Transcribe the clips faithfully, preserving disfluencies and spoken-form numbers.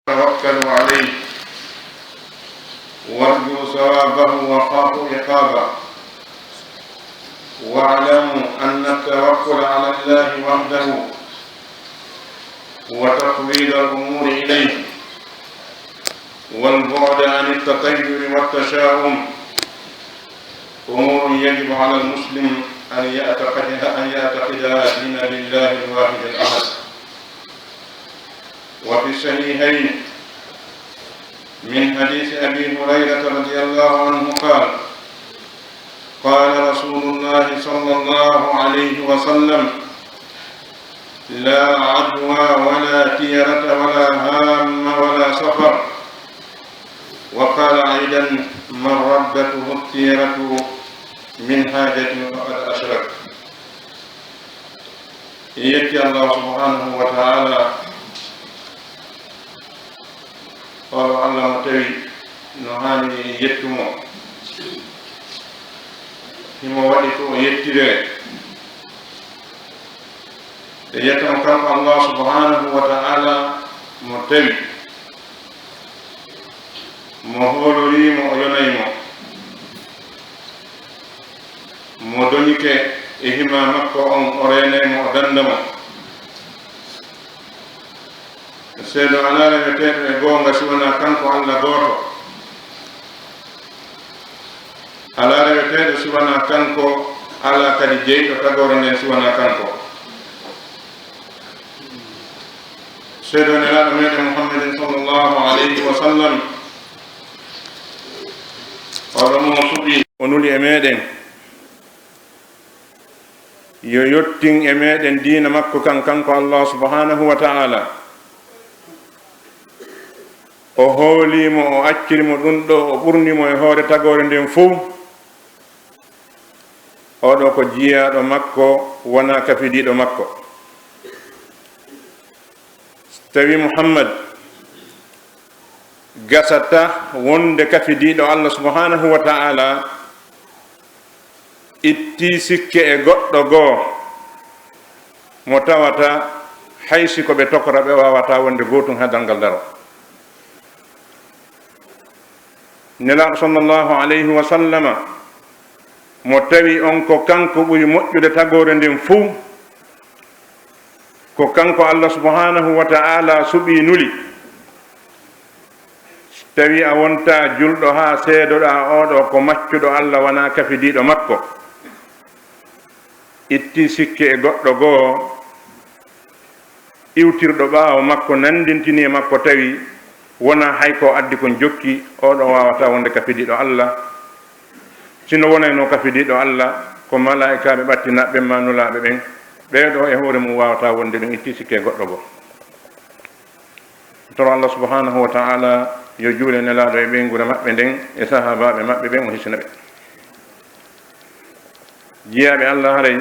توكلوا عليه وارجوا ثوابه وخافوا عقابه. واعلموا أن التوكل على الله وحده وتفويض الأمور إليه والبعد عن التطير والتشاؤم أمور يجب على المسلم أن يعتقدها، أن يعتقدها دينا لله الواحد الأحد. وفي الصحيحين من حديث أبي هريرة رضي الله عنه قال: قال رسول الله صلى الله عليه وسلم: لا عدوى ولا تيرة ولا هام ولا صفر. وقال أيضا: من ردته التيرة من حاجة فقد أشرك. En yetti Allah subhanahu wa ta'ala, oɗo Allah mo tawi no haani en yettu mo. Himo waɗi ko o yettiree. En yettamo kanko Allah subhanahu wa ta'ala mo tawi, mo hoolori mo, o yonay mo, mo doñike e hima makko on, o reenay mo, o danda mo. Seedo alaa reweteeɗo e goonga si wanaa kanko Allah gooto. Alaa reweteeɗo si wanaa kanko, alaa kadi jeyɗo tagoore nden si wanaa kanko. Seedo Nelaaɗo meɗen Muhammadin sallallahu alayhi wa sallam, oɗo mo suɓi, o nuli e meɗen, yo yottin e meɗen diina makko kan, kanko Allah subhanahu wa ta'ala. O hoolii mo, o acciri mo ɗun ɗo, o ɓurni mo e hoore tagoore nden fow. Oɗo ko jiyaaɗo makko, wonaa kafidiiɗo makko. So tawi Muhammad gasata wonde kafidiiɗo Allah subhanahu wa ta'ala, itti sikke e goɗɗo goo mo tawata hay si ko ɓe tokora, ɓe waawata wonde gootun haa dal ngal daro. Nelaaɗo sallallahu alayhi wa sallama, mo tawi on ko kanko ɓuri moƴƴude tagoore nden fuu, ko kanko Allah subhanahu wa ta'ala suɓii nuli. Tawi a wontaa julɗo haa seedoɗaa oɗo ko maccuɗo Allah, wanaa kafidiiɗo makko. Itti sikke e goɗɗo goo iwtirɗo ɓaawo makko, nanndintini e makko, tawi wonaa hay ko addi kon jokki, oɗo waawataa wonde kafidiiɗo Allah. Si no wonayno kafidiiɗo Allah, ko malaa'ikaaɓe ɓattinaaɓe ɓen maa nulaaɓe ɓen, ɓee ɗoo e hoore mum waawataa wonde ɗum, itti sikke e goɗɗo goo. Toro Allah subhanahu wa ta'ala yo juule Nelaaɗo e ɓeynguure maɓɓe nden e sahaabaaɓe maɓɓe ɓen, o hisina ɓe. Jiyaaɓe Allah, haray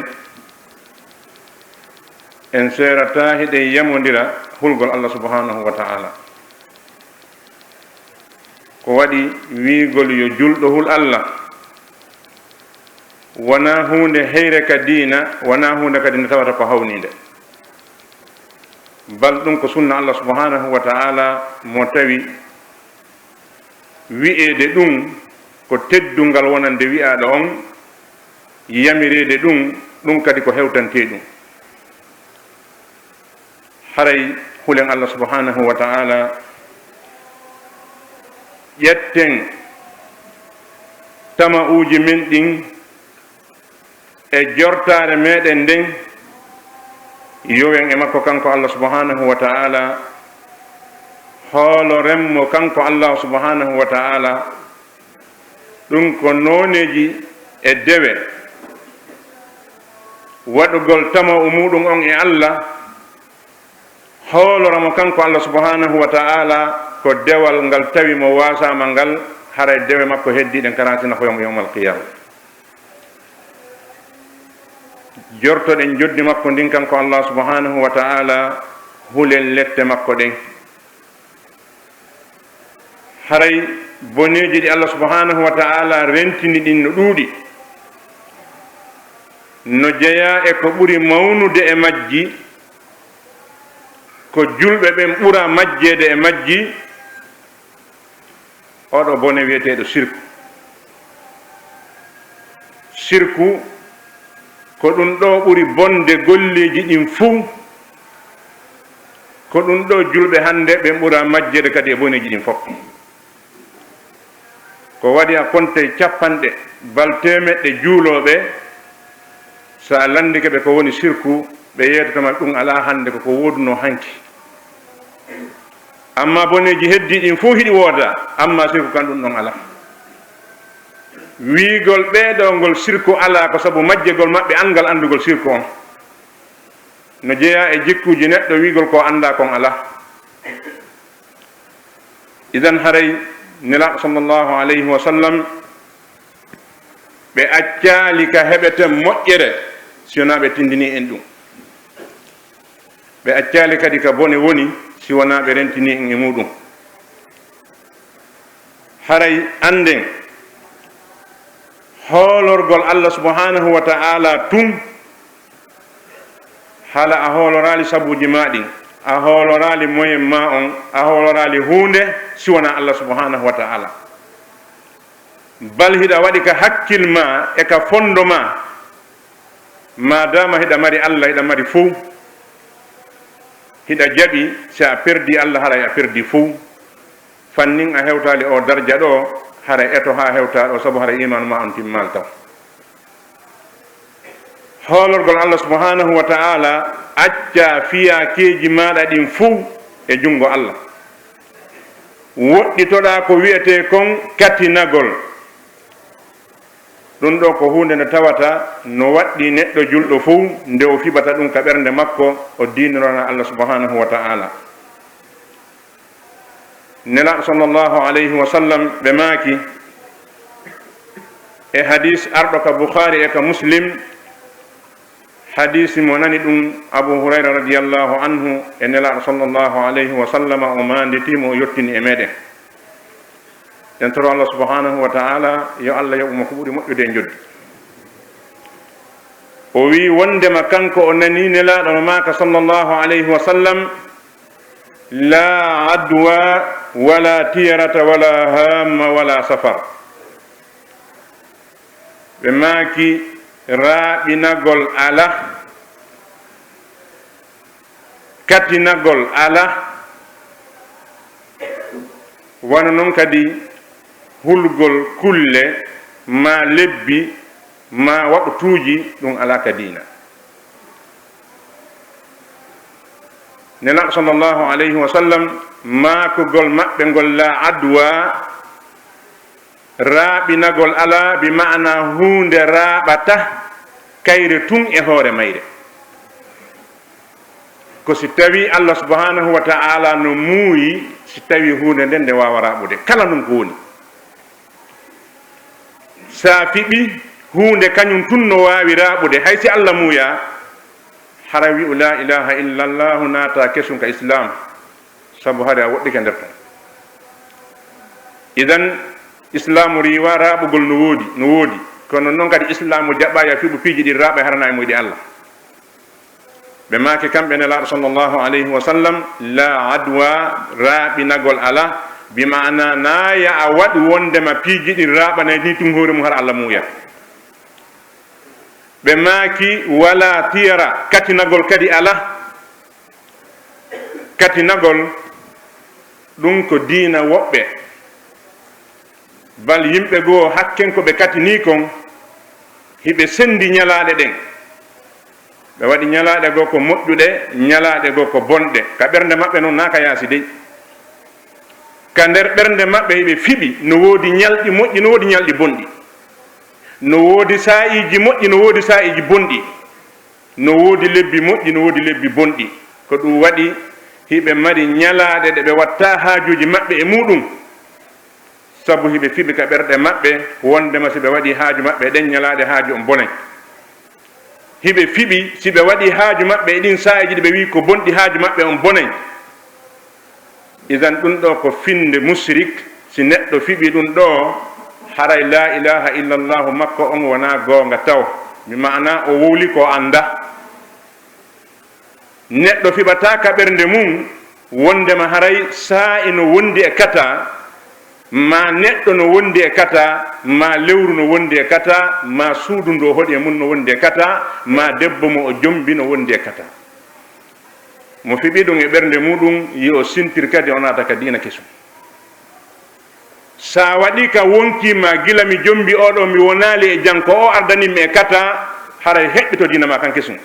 en seerataa hiɗen yamondira hulgol Allah subhanahu wa ta'ala. Ko waɗi wiigol yo julɗo hul Allah, wonaa huunde heyre ka diina, wonaa huunde kadi nde tawata ko hawniinde. Bal ɗum ko sunna Allah subhanahu wa ta'ala mo tawi wi'eede ɗum ko teddungal wonande wi'aaɗo on, yamireede ɗum, ɗum kadi ko hewtantee ɗum. Haray hulen Allah subhanahu wa ta'ala, ƴetten tama'uuji men ɗin e jortaare meɗen nden, yowen e makko kanko Allah subhanahu wa ta'ala, hooloren mo kanko Allah subhanahu wa ta'ala. Ɗum ko nooneeji e dewe waɗugol tama'u muɗum on e Allah, hoolora mo kanko Allah subhanahu wa ta'ala, ko dewal ngal tawi mo waasaama ngal, haray dewe makko heddiiɗen karansina ko yom-, yawmal qiyama. Jortoɗen joddi makko ndin kanko Allah subhanahu wa ta'ala, hulen lette makko ɗen. Haray boneeji ɗi Allah subhanahu wa ta'ala rentini ɗin no ɗuuɗi, no jeyaa e ko ɓuri mawnude e majji, ko julɓe ɓen ɓura majjeede e majji, oɗo bone wi'eteeɗo sirku. Sirku ko ɗum ɗo ɓuri bonde golleeji ɗin fuu. Ko ɗum ɗo julɓe hannde ɓen ɓura majjeede kadi e boneeji ɗin fof. Ko waɗi a konte capanɗe bal teemeɗɗe juulooɓe, so a lanndike ɓe ko woni sirku, ɓe yeetotoma ɗum alaa hannde, ko ko woodunoo hanki. Amma boneeji heddi ɗin fof hiɗi wooda, amma sirku kan ɗum ɗon alaa. Wiigol ɓee ɗo ngol sirku alaa ko sabu majjegol maɓɓe anngal anndugol sirku on. No jeyaa e jikkuuji neɗɗo, wiigol ko anndaa kon alaa. Idan haray Nelaaɗo sallallahu alayhi wa sallam, ɓe accaali ka heɓeten moƴƴere si wonaa ɓe tindini en ɗum. Ɓe accaali kadi ka bone woni si wonaa ɓe rentini en e muɗum. Haray annden hoolorgol Allah subhanahu wa ta'ala tun, hala a hooloraali sabuuji maa ɗin, a hooloraali moyen maa on, a hooloraali huunde si wonaa Allah subhanahu wa ta'ala. Bal hiɗa waɗi ka hakkil maa e ka fondo maa, maadaama hiɗa mari Allah, hiɗa mari fow, hiɗa jaɓi, si a perdi Allah, haray a perdi fow. Fannin a hewtaali o darja ɗo, haray eto haa hewta ɗo, sabu haray iimaanu maa on timmaali taw. Hoolorgol Allah subhanahu wa ta'ala, accaa fiyaakeeji maaɗa ɗin fow e junngo Allah. Woɗɗitoɗaa ko wi'etee kon katinagol. Ɗum ɗo ko huunde nde tawata no waɗɗii neɗɗo julɗo fow, nde o fiɓata ɗum ka ɓernde makko, o diinorana Allah subhanahu wa ta'ala. Nelaaɗo sallallahu alayhi wa sallam ɓe maaki e hadiis arɗo ka Bukhaari e ka Muslim, hadiisi mo nani ɗum Abu Hurayra radiyallahu anhu e Nelaaɗo sallallahu alayhi wa sallam, o maanditi mo, o yottini e meɗen. En toro Allah subhanahu wa ta'ala, yo Allah yoɓu mo ko ɓuri moƴƴude e njoddi. O wi'i wondema kanko o nani Nelaaɗo no maaka sallallahu alayhi wa sallam, "La adwa, wala tiyarata, wala hamma, wala safar." Ɓe maaki, raaɓinagol alaa, katinagol alaa, wano non kadi hulgol kulle, maa lebbi, maa waɗtuuji, ɗum alaa ka diina. Nelaaɗo sallallahu alayhi wa sallam, maakugol maɓɓe ngol, "La adwa", raaɓinagol alaa, bi ma'ana huunde raaɓata kayre tun e hoore mayre. Ko si tawii Allah subhanahu wa ta'ala no muuyi, si tawii huunde nden nde waawa raaɓude. Kala non ko woni. Sa fiɓi huunde kañum tun no waawi raaɓude, hay si Allah muuyaa, hara wi'u la ilaha illallahu naata kesun ka Islam, sabu hari a woɗɗike nder ton. Idan, Islaamu riiwa raaɓugol no woodi, no woodi. Kono non kadi Islaamu jaɓaaya fiɓu piiji ɗi raaɓa harana e muyɗi Allah. Ɓe maaki kamɓe Nelaaɗo sallallahu alayhi wa sallam, "La adwa", raaɓinagol alaa, bi ma'ana naaya a waɗu wondema piiji ɗin raaɓanay ni tun hoore mum har Allah muuya. Ɓe maaki, "Wala tiyara", katinagol kadi alaa. Katinagol, ɗum ko diina woɓɓe. Bal yimɓe goo hakken ko ɓe katinii kon, hiɓe sendi ñalaaɗe ɗen. Ɓe waɗi ñalaaɗe goo ko moƴƴuɗe, ñalaaɗe goo ko bonɗe. Ka ɓernde maɓɓe non, naa ka yaasi dey. Ka nder ɓernde maɓɓe hiɓe fiɓi, no woodi ñalɗi moƴƴi, no woodi ñalɗi bonɗi. No woodi saa'iiji moƴƴi, no woodi saa'iiji bonɗi. No woodi lebbi moƴƴi, no woodi lebbi bonɗi. Ko ɗum waɗi hiɓe mari ñalaaɗe ɗe ɓe watta haajuuji maɓɓe e muuɗum. Sabu hiɓe fiɓi ka ɓerɗe maɓɓe, wondema si ɓe waɗii haaju maɓɓe e ɗen ñalaaɗe, haaju on bonay. Hiɓe fiɓi si ɓe waɗii haaju maɓɓe e ɗin saa'iiji ɗi ɓe wi'i ko bonɗi, haaju maɓɓe on bonay. Idan ɗum ɗo ko finnde musrik, si neɗɗo fiɓi ɗum ɗo, haray laa ilaaha illallahu makko on wonaa goonga taw. Mi ma'ana o wowli ko annda. Neɗɗo fiɓataa ka ɓernde mum wondema haray saa'i no wondi e kata, maa neɗɗo no wondi e kata, maa lewru no wondi e kata, maa suudu ndu o hoɗi e mum no wondi e kata, maa debbo mo o jombi no wondi e kata. Mo fiɓi ɗum e ɓernde muɗum, yo o sintir kadi o naata ka diina kesum. Sa waɗi ka wonki ma gila mi jombi oɗo, mi wonaali e jam, ko o ardanin mi e kata, haray heɓɓito diina ma kan kesum.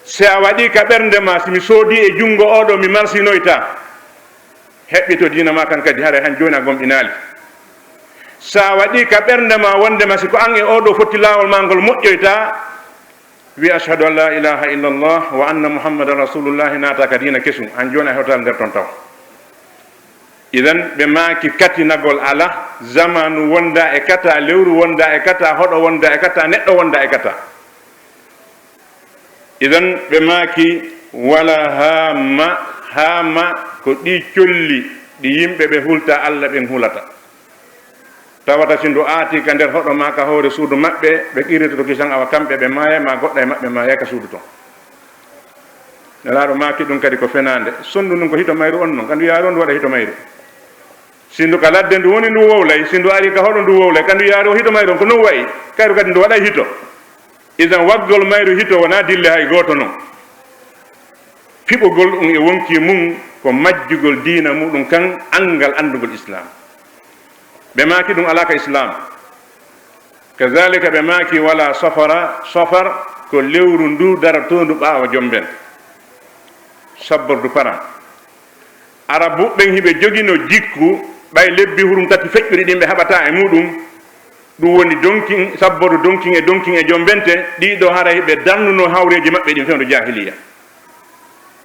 Si a waɗi ka ɓernde ma, si mi soodi e junngo oɗo, mi marsinoyta, heɓɓito diina ma kan kadi, haray han jooni a gomɗinaali. Sa waɗi ka ɓernde ma wondema si ko an e oɗo fotti laawol ma ngol moƴƴoyta, wi ashhadu an la ilaha illallah wa anna muhammadan rasulullah, naata ka diina kesum, an jooni a hewtaali nder ton taw. Idan ɓe maaki katinagol ala, zamanu wonda e kata, lewru wonda e kata, hoɗo wonda e kata, neɗɗo wonda e kata. Idan ɓe maaki wala haama, haama ko ɗi colli ɗi yimɓe ɓe hulta Allah ɓen hulata. Tawata si ndu aati ka nder hoɗo ma ka hoore suudu maɓɓe, ɓe qirritoto kisan awa kamɓe ɓe maaya, ma goɗɗo e maɓɓe maaya ka suudu ton. Nelaaɗo maaki ɗum kadi ko fenaande. Sondu ndun ko hito mayru on non. Ka ndu yaari on ndu waɗa hito mayru. Si ndu ka ladde ndu woni ndu wowlay, si ndu ari ka hoɗo ndu wowlay, ka ndu yaari o hito mayru on ko non wa'i. Kayru kadi ndu waɗay hito. Idan waggol mayru hito wonaa dille hay gooto non. Fiɓugol ɗum e wonki mum ko majjugol diina muɗum kan anngal anndugol Islaam. Ɓe maaki ɗum alaa ka Islaam. Kazalika ɓe maaki wala safara, safar ko lewru ndu daratoondu ɓaawo jombente. Sabbordu paran. Arabuɓe ɓen hiɓe jogino jikku, ɓay lebbi hurum tati feƴƴuɗi ɗin ɓe haɓata e muɗum. Ɗum woni donkin, sabbodu donkin e donkin e jombente, ɗiɗo haray ɓe dannuno hawreeji maɓɓe ɗin fewndo jahiliya.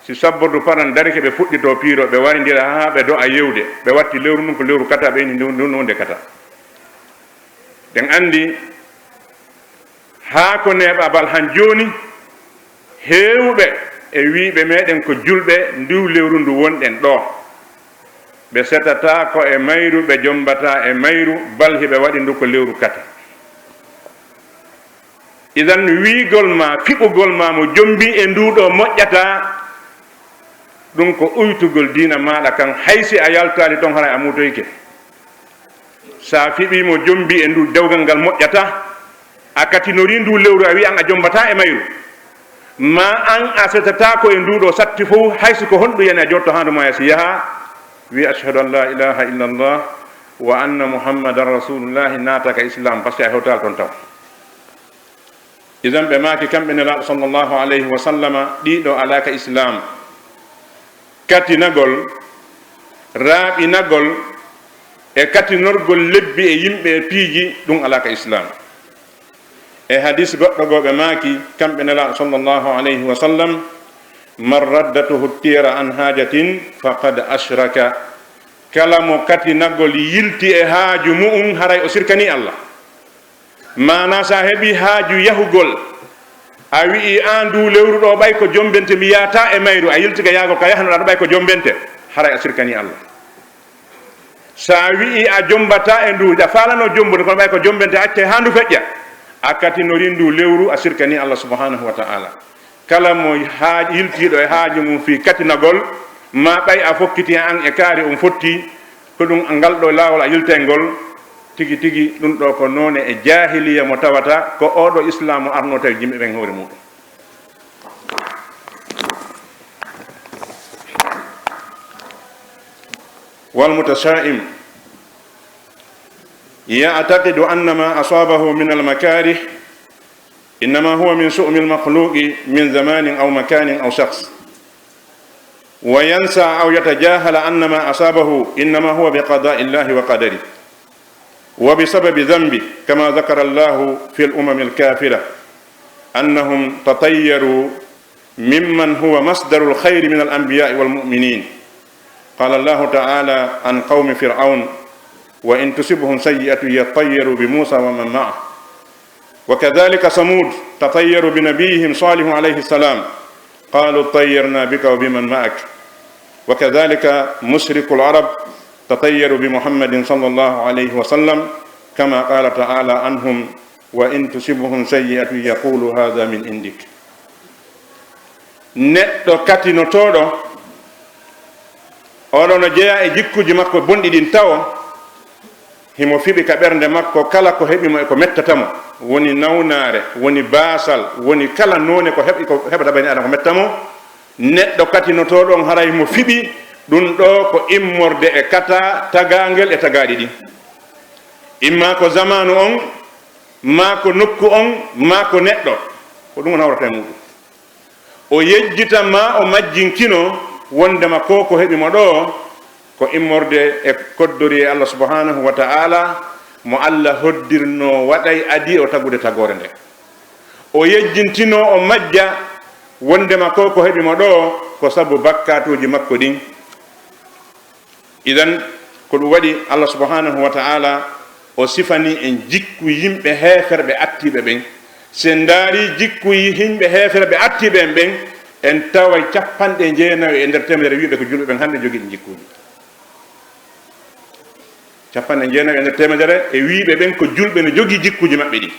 Si sabbordu paran darike, ɓe fuɗɗito piiro, ɓe warindira haa ɓe do'a yewde, ɓe watti lewru ndun ko lewru kata, ɓe ini ndun, ndun wonde kata. Ɗen anndi haa ko neeɓa bal han jooni, heewɓe e wiiɓe meɗen ko julɓe ndu lewru ndu wonɗen ɗoo. Ɓe setataa ko e mayru, ɓe jombataa e mayru, bal hiɓe waɗi ndu ko lewru kata. Idan wiigol ma, fiɓugol ma mo jombi e ndu ɗoo moƴƴataa, ɗum ko uytugol diina maaɗa kan, hay si a yaltaali ton haray a muutoyke. Sa fiɓii mo jombi e ndu dewgal ngal moƴƴataa, a katinorii ndu lewru, a wi'i an a jombataa e mayru. Ma an a setataa ko e ndu ɗoo satti fow, hay si ko honɗum yani a jotto haa ndu maaya si yaha, wi ashhadu an la ilaha illallah wa anna muhammadan rasulullahi, naata ka Islaam, parce que a hewtaali ton taw. Idan ɓe maaki kamɓe Nelaaɗo sallallahu alayhi wa sallama, ɗiɗo alaa ka Islaam. Katinagol, raaɓinagol, e katinorgol lebbi e yimɓe e piiji, ɗum alaa ka Islaam. E hadis goɗɗo goo ɓe maaki, kamɓe Nelaaɗo sallallahu alayhi wa sallam, man raddatuhu tiyara an haajatin faqad ashraka. Kala mo katinagol yilti e haaju mu'un, haray o sirkanii Allah. Maanaa, sa heɓii haaju yahugol, a wi'ii, "Aan, ndu lewru ɗoo, ɓay ko jombente, mi yahataa e mayru," a yiltike yahgol ka yahnoɗaa ɗoo, ɓay ko jombente, haray a sirkanii Allah. Sa wi'ii a jombataa e ndu, a faalano jombude, kono ɓay ko jombente, accee haa ndu feƴƴa, a katinorii ndu lewru, a sirkanii Allah subhanahu wa ta'ala. Kala mo haa-, yiltiiɗo e haaju mum fii katinagol, maa ɓay a fokkiti an e kaari on fotti, ko ɗum ngal ɗoo laawol a yiltay ngol, tigi tigi ɗum ɗoo ko noone e jaahiliya mo tawata ko oo ɗoo Islaamu arnoo tawi yimɓe ɓen hoore muɗum. والمتشائم يعتقد أن ما أصابه من المكاره إنما هو من شؤم المخلوق من زمان أو مكان أو شخص، وينسى أو يتجاهل أن ما أصابه إنما هو بقضاء الله وقدره وبسبب ذنبه، كما ذكر الله في الأمم الكافرة أنهم تطيروا ممن هو مصدر الخير من الأنبياء والمؤمنين. قال الله تعالى عن قوم فرعون: "وإن تصبهم سيئة يطيروا بموسى ومن معه." وكذلك ثمود تطيروا بنبيهم صالح عليه السلام، قالوا: "اطيرنا بك وبمن معك." وكذلك مشركو العرب تطيروا بمحمد صلى الله عليه وسلم، كما قال تعالى عنهم: "وإن تصبهم سيئة يقولوا هذا من عندك." Neɗɗo katinotooɗo, oɗo no jeyaa e jikkuuji makko bonɗi ɗin tawo, himo fiɓi ka ɓernde makko kala ko heɓi mo e ko mettata mo, woni nawnaare, woni baasal, woni kala noone ko heɓi, ko heɓata bani Aadama ko metta mo. Neɗɗo katinotooɗo on haray himo fiɓi ɗun ɗoo ko immorde e kata tagaangel e tagaaɗi ɗin. Imma ko zamaanu on, maa ko nokku on, maa ko neɗɗo, ko ɗun o nawrata e muuɗun. O yejjita maa o majjinkino wondema ko ko heɓi mo ɗoo ko immorde e koddoriyee Allah subhanahu wa ta'ala mo Allah hoddirnoo waɗay adii o tagude tagoore nden. O yejjintinoo o majja wondema ko ko heɓi mo ɗoo ko sabu bakkaatuuji makko ɗin. Idan, ko ɗun waɗi Allah subhanahu wa ta'ala o sifani en jikku yimɓe heeferɓe attiiɓe ɓen. Si en ndaarii jikku yimɓe heeferɓe attiiɓe en ɓen, en taway cappanɗe jeenayo e nder teemedere wi'uɓe ko julɓe ɓen hannde jogiiɓe jikkuuji. Cappanɗe jeenayo e nder teemedere e wi'uɓe ɓen ko julɓe no jogii jikkuuji maɓɓe ɗin.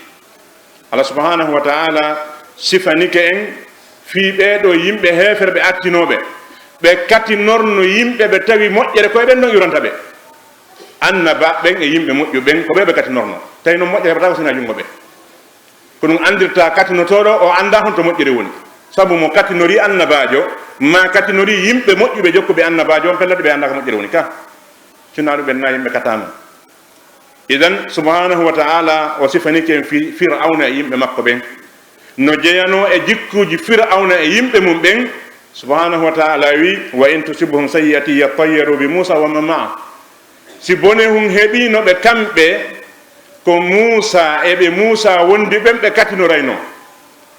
Allah subhanahu wa ta'ala sifanike en fii ɓee ɗoo yimɓe heeferɓe attinooɓe, ɓe katinorno yimɓe ɓe tawi moƴƴere ko e ɓen non iwranta ɓe. Annabaaɓe ɓen e yimɓe moƴƴuɓe ɓen, ko ɓe ɓe katinorno. Tawi non moƴƴere heɓataa ko si wonaa junngo ɓe. Ko ɗun anndirta katinotooɗo, o anndaa honto moƴƴere woni. Sabu mo katinorii annabaajo, maa katinorii yimɓe moƴƴuɓe jokkuɓe annabaajo on, pellet ɓe anndaa ko moƴƴere woni ka. Si wonaa ɗun ɓen na yimɓe kataano. Idan, subhanahu wa ta'ala, o sifanike en fi-, Fir'awna e yimɓe makko ɓen. No jeyanoo e jikkuuji Fir'awna e yimɓe mun ɓen, subhanahu wa ta'ala wi'i, "Wa in tusibhum sayyi'atun yattayyaru bi Musa wa man ma'a." Si bonehun heɓiino ɓe kamɓe, ko Muusa e ɓe Muusa wondi ɓen ɓe katinoraynoo.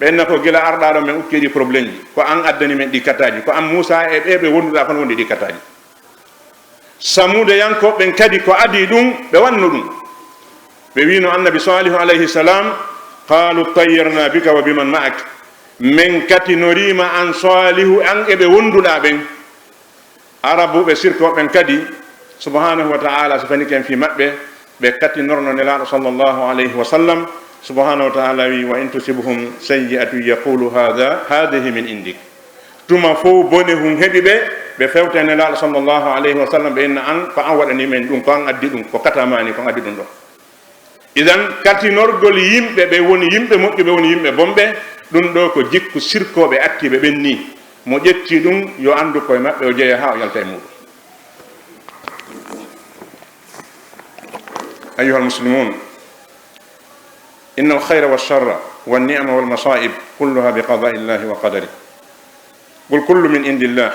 Ɓen na ko gila arɗaaɗo men ukkii ɗi problème ji. Ko an addani men ɗi kataaji. Ko an Muusa e ɓee ɓe wonduɗaa kon wondi ɗi kataaji. Samuudayankooɓe ɓen kadi ko adii ɗun, ɓe wanno ɗun. Ɓe wi'ino Annabi Saalihu alayhi salam, "Qaalu tayyarna bika wa biman ma'ak." Men katinorii ma an Saalihu, an e ɓe wonduɗaa ɓen. Arabuuɓe sirkooɓe ɓen kadi, subhanahu wa ta'ala sifanike en fii maɓɓe, ɓe katinorno Nelaaɗo sallallahu alayhi wa sallam. Subhanahu wa ta'ala wi'i, "Wa in tusibhum sayyi'atun yaqulu hadha, hadhihi min indik." Tuma fow bonehun heɓi ɓe, ɓe fewta e Nelaaɗo sallallahu alayhi wa sallam, ɓe inna an, ko an waɗani men ɗun, ko an addi ɗun, ko kata maani, ko an addi ɗun ɗoo. Idan, katinorgol yimɓe ɓe woni yimɓe moƴƴuɓe, woni yimɓe bonɓe, ɗun ɗoo ko jikku sirkooɓe attiiɓe ɓen nii. Mo ƴetti ɗun, yo anndu koye maɓɓe, o jeya haa o yalta e muuɗun. Ayyuhal muslimun, innal khayra wash sharra wan ni'ama wal masa'ib kulluha bi qada'illahi wa qadarihi. قل كل من عند الله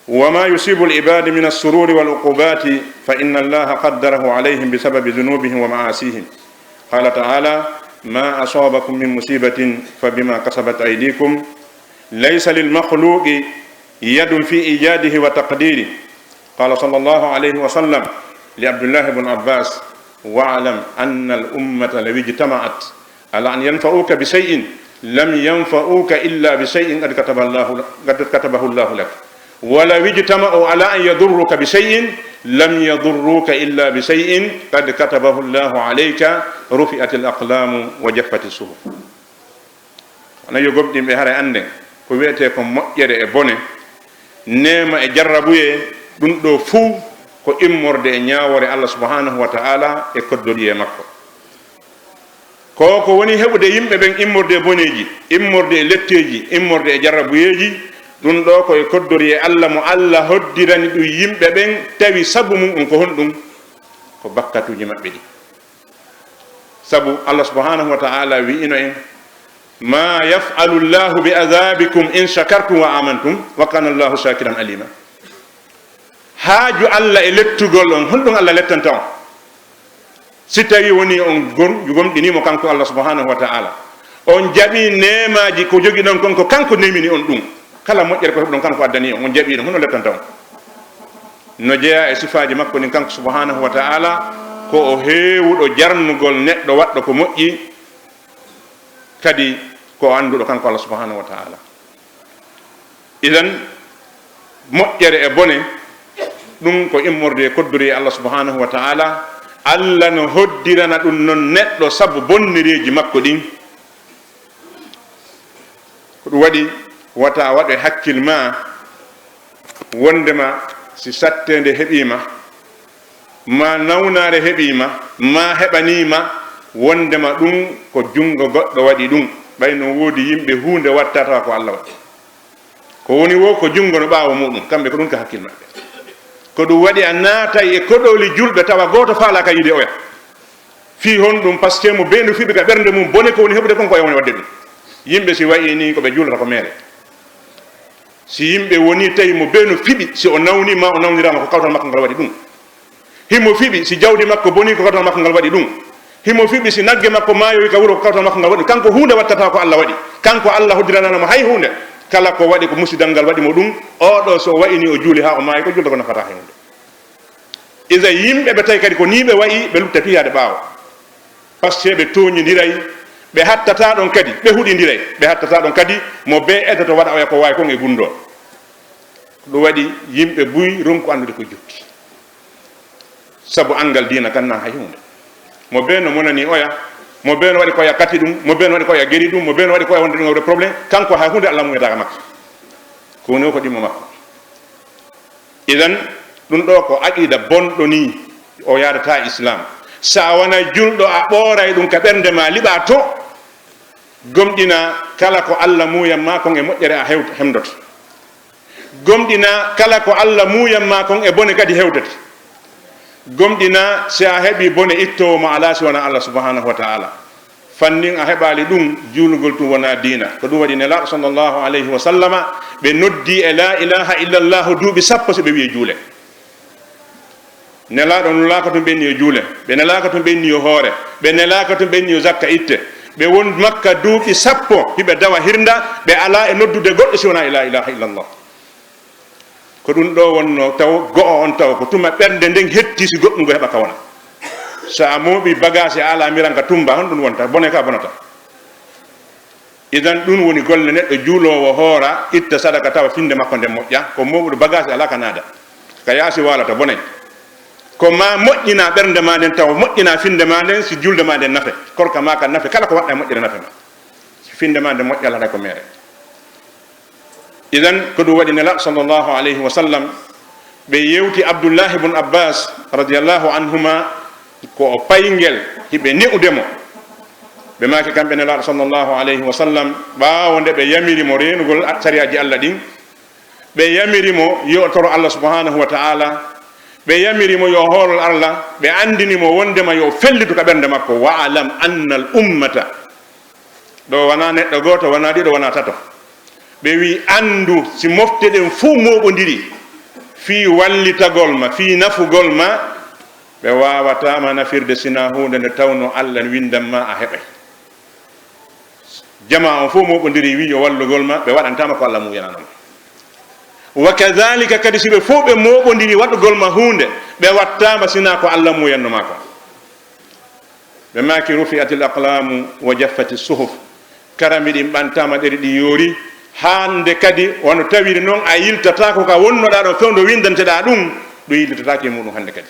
وما يصيب العباد من السرور والعقوبات فإن الله قدره عليهم بسبب ذنوبهم ومعاصيهم. قال تعالى: ما أصابكم من مصيبة فبما كسبت أيديكم ليس للمخلوق يد في إيجاده وتقديره. قال صلى الله عليه وسلم لعبد الله بن عباس: واعلم أن الأمة لو اجتمعت على أن ينفعوك بشيء لم ينفعوك إلا بشيء قد كتب الله، قد كتبه الله لك، ولو اجتمعوا على أن يضروك بشيء لم يضروك إلا بشيء قد كتبه الله عليك، رفعت الأقلام وجفت الصحف. Wona yo gomɗinɓe, haray annden ko wi'etee ko moƴƴere e bone, neema e jarrabuyee, ɗun ɗoo fow ko immorde e ñaawoore Allah subhanahu wa ta'ala e koddoriyee makko. Ko ko woni heɓude yimɓe ɓen immorde e boneeji, immorde e letteeji, immorde e jarrabuyeeji, ɗun ɗoo ko e koddoriyee Allah mo Allah hoddirani ɗun yimɓe ɓen, tawi sabu mun on ko honɗun? Ko bakkatuuji maɓɓe ɗin. Sabu Allah subhanahu wa ta'ala wi'ino en, "Ma yaf'alu Allahu bi adhabikum in shakartum wa amantum, wa kana Allahu shakiran alima." Haaju Allah e lettugol on, honɗun Allah lettanta on? Si tawi woni on gom-, gomɗinii mo kanko Allah subhanahu wa ta'ala, on jaɓii neemaaji ko jogiɗon kon, ko kanko neemini on ɗun. Kala moƴƴere ko heɓuɗon kanko addanii on, on jaɓii ɗun, honno lettanta on? No jeyaa e sifaaji makko ɗin kanko subhanahu wa ta'ala, ko o heewuɗo jarnugol neɗɗo waɗɗo ko moƴƴi, kadi ko o annduɗo kanko Allah subhanahu wa ta'ala. Idan, moƴƴere e bone, ɗun ko immorde e koddoriyee Allah subhanahu wa ta'ala. Allah no hoddirana ɗun non neɗɗo sabu bonnereeji makko ɗin. Ko ɗun waɗi Wata a waɗu e hakkil ma wondema si satteende heɓii ma, ma nawnaare heɓii ma, ma heɓanii ma, wondema ɗum ko junngo goɗɗo waɗi ɗum. Ɓay no woodi yimɓe huunde wattata ko Alla waɗi. Ko woni wo ko junngo no ɓaawo muɗum, kamɓe ko ɗum ka hakkil maɓɓe. Ko ɗum waɗi a naatay e koɗooli julɓe tawa gooto faalaaka yiide oya. Fii honɗum? Parce que mo bee no fiɓi ka ɓernde mum, bone ko woni heɓude kon ko oya woni waɗde ɗum. Yimɓe si wayi ni ko ɓe juulata ko meere. Si yimɓe woni tawi mo bee no fiɓi, si o nawni ma o nawniraama ko kawtal makko ngal waɗi ɗum. Himo fiɓi si jawdi makko boni ko kawtal makko ngal waɗi ɗum. Himo fiɓi si nagge makko maayowi ka wuro ko kawtal makko ngal waɗi. Kanko huunde wattata ko Alla waɗi. Kanko Alla hoddiranaano mo hay huunde. Kala ko waɗi ko musidal ngal waɗi mo ɗum. Oo ɗoo so o wa'ini o juuli haa o maayi ko julde ko nafata hay huunde. Iza yimɓe ɓe tawi kadi ko nii ɓe wa'i ɓe lutta piyaade ɓaawo. Parce que ɓe tooñindiray, ɓe hattataa ɗon kadi, ɓe huɗindiray, ɓe hattataa ɗon kadi, mo bee eddoto waɗa oya ko waawi kon e gunndoo. Ɗum waɗi yimɓe buy ronku anndude ko jokki. Sabu anngal diina kan na hay huunde. Mo bee no monani oya, mo bee no waɗi ko oya kati ɗum, mo bee no waɗi ko oya geri ɗum, mo bee no waɗi ko oya wonde ɗum wawde problème, kanko hay huunde Alla muyataaka makko. Ko woni o ko ɗimmo makko. Idan, ɗum ɗoo ko aqida bonɗo nii, o yaadataa Islam. Sa a wonay julɗo, a ɓooray ɗum ka ɓernde ma, liɓa to, gomɗina kala ko Alla muuyan ma kon e moƴƴere a hewt-, hemdoto. Gomɗina kala ko Alla muuyan ma kon e bone kadi hewtete. Gomɗina si a heɓi bone ittoowo mo alaa si wonaa Alla subhanahu wa ta'ala. Fannin a heɓaali ɗum, juulugol tun wonaa diina. Ko ɗum waɗi Nelaaɗo sallallahu alayhi wa sallama, ɓe noddi e laa ilaaha illallahu duuɓi sappo si ɓe wi'i juule. Nelaaɗo nulaaka tun ɓe inni yo juule, ɓe nelaaka tun ɓe inni yo hoore, ɓe nelaaka tun ɓe inni yo zakka itte. Ɓe won Makka duuɓi sappo, hiɓe dawa hirnda, ɓe alaa e noddude goɗɗo si wonaa e laa ilaaha illallah. Ko ɗum ɗoo wonnoo taw go'o on taw ko tuma ɓernde nden hetti si goɗɗum ngo heɓa ka wona. So a mooɓi bagaasi a alaa miran ka tumba, honɗum wonta? Bone ka bonata. Idan ɗum woni golle neɗɗo juuloowo hoora, itta sadaka tawa finde makko nden moƴƴa, ko mooɓuɗo bagaasi alaa ka naada. Ka yaasi waalata bonay. Ko ma moƴƴina ɓernde ma nden tawa moƴƴina finde ma nden si julde ma nden nafe. Korka ma ka nafe, kala ko waɗɗa e moƴƴere nafe ma. Si finde ma nden moƴƴa alaa ko meere. Idan, ko ɗum waɗi Nelaaɗo sallallahu alayhi wa sallam, ɓe yewti Abdullahi bun Abbas radiyallahu anhuma, ko o payngel, hiɓe ne'ude mo. Ɓe maaki kamɓe Nelaaɗo sallallahu alayhi wa sallam, ɓaawo nde ɓe yamiri mo reenugol a-, sariyaaji Allah ɗin, ɓe yamiri mo yo o toro Allah subhanahu wa ta'ala, ɓe yamiri mo yo o hoolol Allah, ɓe anndini mo wondema yo o fellitu ka ɓernde makko, "Wa alam anna al ummata." Ɗo wonaa neɗɗo gooto, wonaa ɗiɗo, wonaa tato. Ɓe wi'i, "Anndu, si mofte ɗen fow mooɓondiri fii wallitagol ma, fii nafugol ma, ɓe waawataa ma nafirde sinaa huunde nde tawnoo Allah no winndan ma a heɓay." Jamaa on fow mooɓondiri wi'i yo wallugol ma, ɓe waɗantaa ma ko Allah muuyanaano ma. Wa kadhalika kadi, si ɓe fow ɓe mooɓondiri waɗugol ma huunde, ɓe wattaa ma sinaa ko Allah muuyanno ma ko. Ɓe maaki, "Rufi'atil aqlamu wa jaffati suhuf." Karami ɗin ɓantaama, ɗeri ɗin yoori. Hannde kadi, wano tawiri non, a yiltataako ka wonnoɗaa ɗon, fewndo winndanteɗaa ɗum, ɗum yiltataake e muɗum hannde kadi.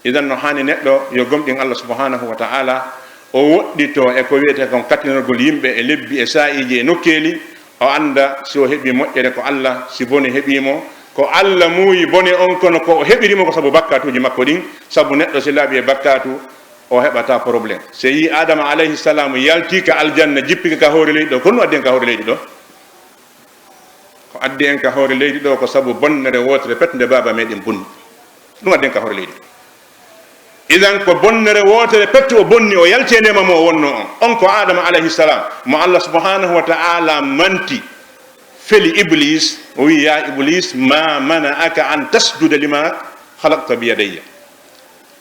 Idan, no haani neɗɗo yo gomɗin Allah subhanahu wa ta'ala, o woɗɗito e ko wi'etee kon kattinorgol yimɓe e lebbi e saa'iiji e nokkeeli, o annda si o heɓi moƴƴere ko Allah, si bone heɓii mo, ko Allah muuyi bone on, kono ko o heɓiri mo ko sabu bakkaatuuji makko ɗin, sabu neɗɗo si laaɓi e bakkaatu, o heɓataa problème. Si yii Aadama alayhi salam yaltii ka aljanna, jippike ka hoore leydi ɗo, ko honɗum addi en ka hoore leydi ɗo? Ko addi en ka hoore leydi ɗo ko sabu bonnere wootere pet nde baaba meɗen bonni. Ɗum addi en ka hoore leydi ɗo. Idan ko bonnere wootere pet o bonni, o yalti e neema mo o wonno on. On ko Aadama alayhi salam, mo Allah subhanahu wa ta'ala manti, feli Iblis, o wi'i, "Ya Iblis, ma mana'aka an tasjuda lima khalaqta bi yadayya?"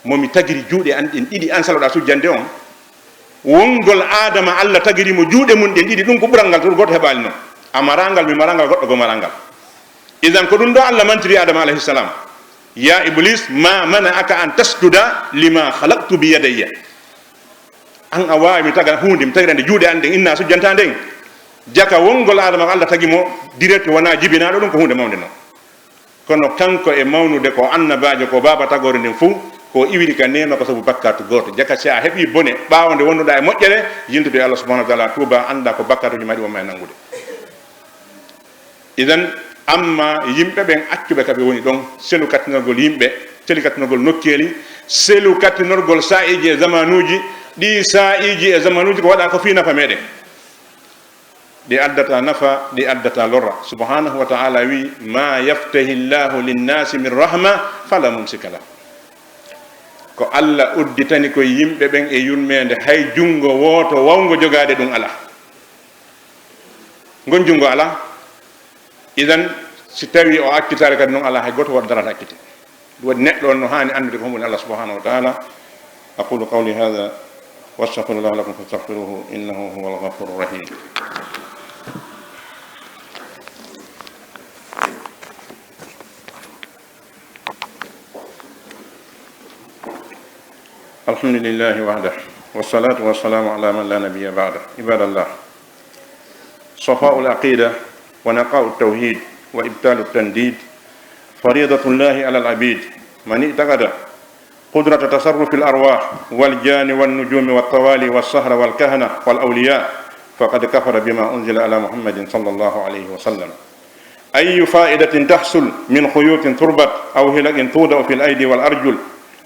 Mo mi tagiri juuɗe an ɗen ɗiɗi, an saloɗaa sujjande on. Wongol Aadama, Allah tagiri mo juuɗe mun ɗen ɗiɗi, ɗum ko ɓural ngal, to gooto heɓaali non. A marangal, mi marangal, goɗɗo goo marangal. Idan ko ɗum ɗo Allah mantiri Aadama alayhi salam. "Ya Iblis, ma mana'aka an tasjuda lima khalaqtu bi yadayya?" An a waawi mi taga huunde, mi tagira nde juuɗe an ɗen, inna a sujjanta nden. Jaka wongol Aadama ko Allah tagi mo direct, wonaa jibinaaɗo, ɗum ko huunde mawnde non. Kono kanko e mawnude ko annabaajo, ko baaba tagoore nden fow, ko iwiri ka neema ko sabu bakkaatu gooto. Jaka si a heɓi bone, ɓaawo nde wonnuɗaa e moƴƴere, yiltoto e Allah subhanahu wa ta'ala, tuuba, annda ko bakkaatuuji maa ɗi wonma e nanngude. Idan, amma yimɓe ɓen accuɓe ka ɓe woni ɗon, selu kattinorgol yimɓe, selu kattinorgol nokkeeli, selu kattinorgol saa'iiji e zamanuuji, ɗi saa'iiji e zamanuuji ko waɗa ko fii nafa meɗen. Ɗi addata nafa, ɗi addata lorra. Subhanahu wa ta'ala wi, "Ma yaftahi Allahu linnaasi min rahma, fala mumsika lah." Ko Allah udditani ko yimɓe ɓen e yurmeende, hay junngo wooto wawngo jogaade ɗum alaa. Ngon junngo alaa. Idan, si tawi o accitaare kadi noon alaa, hay gooto waɗa daraade accite. Ɗum waɗi neɗɗo on no haani anndude ko hombo woni Allah subhanahu wa ta'ala. أقول قولي هذا وأستغفر الله لكم فاستغفروه إنه هو الغفور الرحيم. الحمد لله وحده والصلاة والسلام على من لا نبي بعده. عباد الله، صفاء العقيدة ونقاء التوحيد وإبطال التنديد فريضة الله على العبيد. من اعتقد قدرة تصرف الأرواح والجان والنجوم والطوالي والسحرة والكهنة والأولياء فقد كفر بما أنزل على محمد صلى الله عليه وسلم. أي فائدة تحصل من خيوط تربط أو حلق توضع في الأيدي والأرجل؟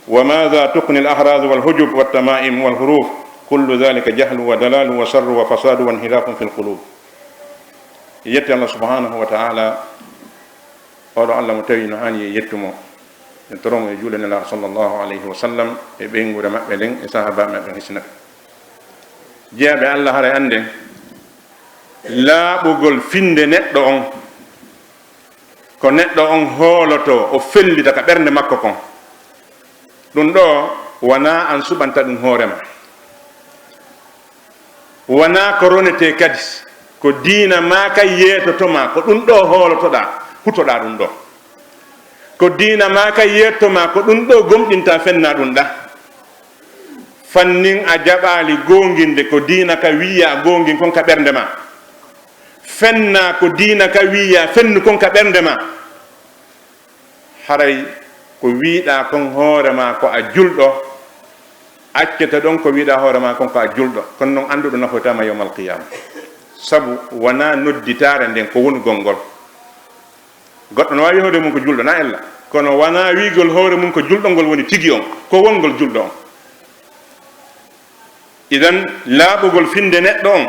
وماذا تغني الأحراز والحجب والتمائم والحروف؟ كل ذلك جهل وضلال وشر وفساد وانحراف في القلوب. Yetti Allah subhanahu wa ta'ala, oɗo Allah mo tawi no haani e yettu mo. En toro mo e juule Nelaaɗo sallallahu alayhi wa sallam e ɓeynguure maɓɓe nden e sahaabaaɓe maɓɓe hisina ɓe. Jeyaaɓe Allah, haray annden laaɓugol finnde neɗɗo on, ko neɗɗo on hoolotoo, o fellita ka ɓernde makko kon. Ɗum ɗoo wanaa an suɓanta ɗum hoore ma. Wanaa ko ronetee kadi. Ko diina maa kay yeetoto ma, ko ɗum ɗoo hoolotoɗaa, hutoɗaa ɗum ɗoo. Ko diina maa kay yeetto ma, ko ɗum ɗoo gomɗintaa, fennaa ɗum ɗaa. Fannin a jaɓaali goonginde ko diina ka wiiyaa goongin kon ka ɓernde ma. Fennaa ko diina ka wiiyaa fennu kon ka ɓernde ma. Haray ko wiiɗaa kon hoore ma ko a julɗo, accete ɗon ko wiiɗaa hoore ma kon ko a julɗo. Kono non anndu ɗo nafoytaa ma yawmal qiyaama. Sabu wanaa nodditaare nden ko wonugol ngol. Goɗɗo no waawi hoore mum ko julɗo, na ella. Kono wanaa wiigol hoore mum ko julɗo ngol woni tigi on, ko wongol julɗo on. Idan, laaɓugol finnde neɗɗo on,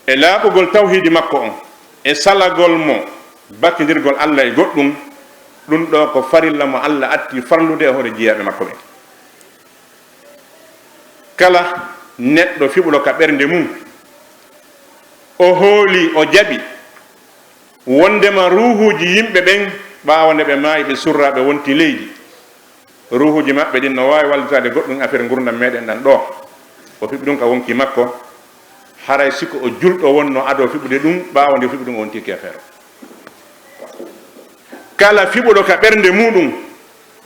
e laaɓugol tawhiidi makko on, e salagol mo bakkindirgol Allah e goɗɗum, ɗum ɗoo ko farilla mo Allah atti farlude e hoore jiyaaɓe makko ɓen. Kala neɗɗo fiɓuɗo ka ɓernde mum, o hooli, o jaɓi, wonndema ruuhuuji yimɓe ɓen, ɓaawo nde ɓe maayi, ɓe surraa, ɓe wonti leydi, ruuhuuji maɓɓe ɗin no waawi wallitaade goɗɗum e affaire ngurndan meɗen ɗan ɗoo. O fiɓi ɗum ka wonki makko, haray si ko o julɗo wonno ado fiɓude ɗum, ɓaawo nde o fiɓi ɗum o wonti keefeero. Kala fiɓuɗo ka ɓernde muuɗum,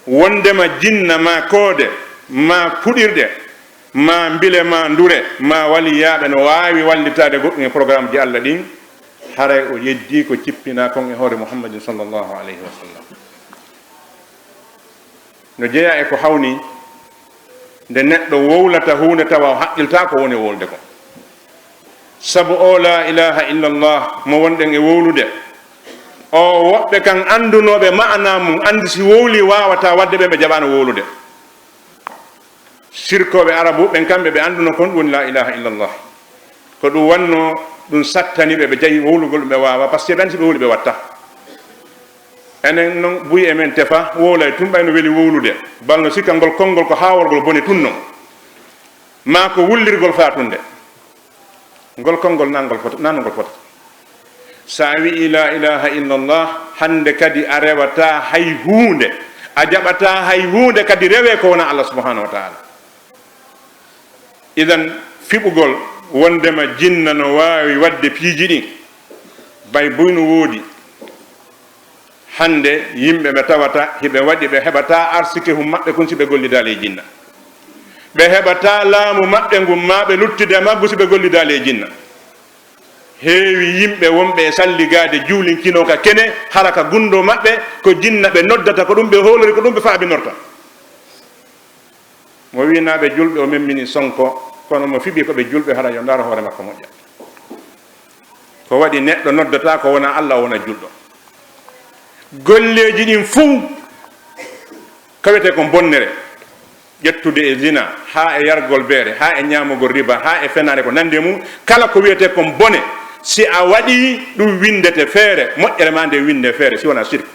wonndema jinna maa koode, maa puɗirɗe, maa mbile, maa ndure, maa waliyaaɓe no waawi wallitaade goɗɗum e programmeji Allah ɗin, haray o yeddii ko cippinaa kon e hoore Muhammadin sallallahu alayhi wa sallam. No jeyaa e ko hawni nde neɗɗo wowlata huunde tawa o haqqiltaa ko woni e wowlude kon. Sabu o laa ilaaha illallah mo wonɗen e wowlude, o woɓɓe kan anndunooɓe ma'anaa mum anndi si wowlii waawataa waɗde ɓe, ɓe jaɓaano wowlude. Sirkooɓe Arabu ɓen, kamɓe ɓe annduno kon ɗum woni laa ilaaha illallah. Ko ɗum wannoo ɗum sattani ɓe, ɓe jaɓi wowlugol ɗum ɓe waawa, par ce que ɓe anndi si ɓe wowli ɓe watta. Enen non buy e men tefa, wowlay tun ɓay no weli wowlude. Bal no sikka ngol konngol ko haaworgol bone tun non. Maa ko wullirgol faatunde. Ngol konngol na ngol fota, na no ngol fota. Sa wi'i laa ilaaha illallah, hannde kadi a rewataa hay huunde, a jaɓataa hay huunde kadi rewee ko wonaa Allah subhanahu wa ta'ala. Idan, fiɓugol wonndema jinna no waawi waɗde piiji ɗin, bay buy no woodi. Hannde yimɓe ɓe tawata hiɓe waɗi, ɓe heɓataa arsikehun maɓɓe kun si ɓe gollidaali e jinna. Ɓe heɓataa laamu maɓɓe ngun maa ɓe luttude e maggu si ɓe gollidaali e jinna. Heewi yimɓe wonɓe e salligaade juulinkinoo ka kene, hara ka gunndoo maɓɓe ko jinna ɓe noddata, ko ɗum ɓe hoolori, ko ɗum ɓe faabinorta. Mo wi'inaaɓe julɓe o memmini Sonko, kono mo fiɓi ko ɓe julɓe, hara yo ndaar hoore makko moƴƴa. Ko Ko waɗi neɗɗo noddata ko wona Allah, o wona julɗo. Golleeji ɗin fuu, ka wiyetee kon bonnere, ƴettude e zina, haa e yargol beere, haa e ñaamugol riba, haa e fenaande ko nanndi e mum, kala ko wiyetee kon bone, si a waɗii ɗum winndete feere, moƴƴere maa nde winndee feere, si wonaa sirku.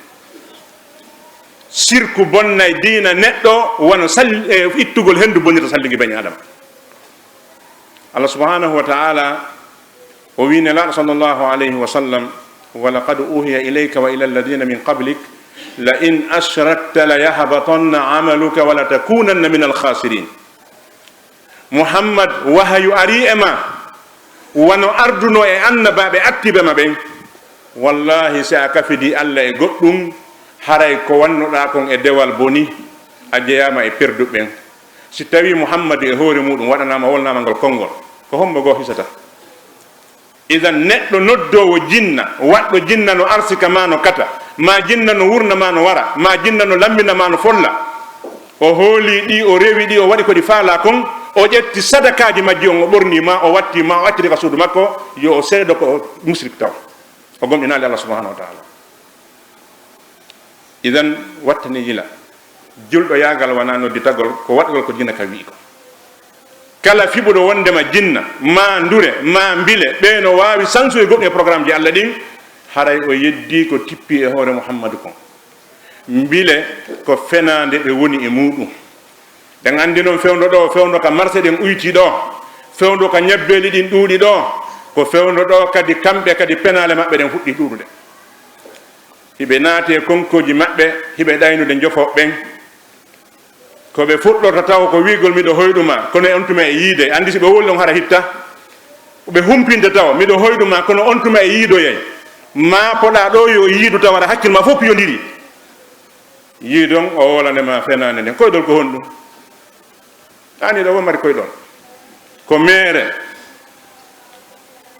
Sirku bonnay diina neɗɗo wano sal-, e ittugol henndu bonnirta salligi bani Aadama. Allah subhanahu wa ta'ala o wi'i Nelaaɗo sallallahu alayhi wa sallam: "Wa laqad uhiya ilayka wa ila alladhina min qablik la in ashrakta la yahbatanna amaluka wa la takunanna min al-khasirin." Muhammad, wahayu arii e ma, wano arduno e annabaaɓe attiiɓe ma ɓen. Wallahi, si a kafidii Alla e goɗɗum, haray ko wannoɗaa kon e dewal bonii, a jeyaama e perduɓe ɓen. Si tawii Muhammadu e hoore muuɗum waɗanaama, wolnaama ngal konngol, ko hombo goo hisata? Idan, neɗɗo noddoowo jinna, waɗɗo jinna no arsika ma no kata, ma jinna no wurna ma no wara, ma jinna no lammina ma no folla, o hoolii ɗi, o rewi ɗi, o waɗi ko ɗi faalaa kon, o ƴetti sadakaaji majji on, o ɓornii ma, o wattii ma, o acciti ka suudu makko, yo o seedo ko o musrik taw. O gomɗinaali Allah subhanahu wa ta'ala. Idan, wattani yila. Julɗo yaagal wanaa nodditagol, ko waɗgol ko jinna ka wi'i ko. Kala fiɓuɗo wondema jinna, ma ndure, ma mbile, ɓe no waawi sansude goɗɗum e programmeji Allah ɗin, haray o yeddii ko tippii e hoore Muhammadu kon. Mbile ko fenaande ɓe woni e muuɗum. Ɗen anndi non fewndo ɗoo, fewndo ka marse ɗen uyti ɗoo, fewndo ka ñebbeeli ɗin ɗuuɗi ɗoo, ko fewndo ɗoo kadi kamɓe kadi penaale maɓɓe ɗen fuɗɗi ɗuuɗude. Hiɓe naati e konkooji maɓɓe, hiɓe ɗaynude njofooɓe ɓen. Ko ɓe fuɗɗorta taw ko wi'gol, "Miɗo hoyɗu ma, kono on tuma e yiide." Anndi si ɓe woli ɗon hara hitta. Ɓe humpinte taw, "Miɗo hoyɗu ma, kono on tuma e yiidoyay." Ma poɗa ɗoo yo yiidu taw hara hakkil ma fof piyondiri. Yiidon o wolane ma fenaande nden. Koyɗol ko honɗum? Ani ɗo wo mari koyɗol. Ko meere.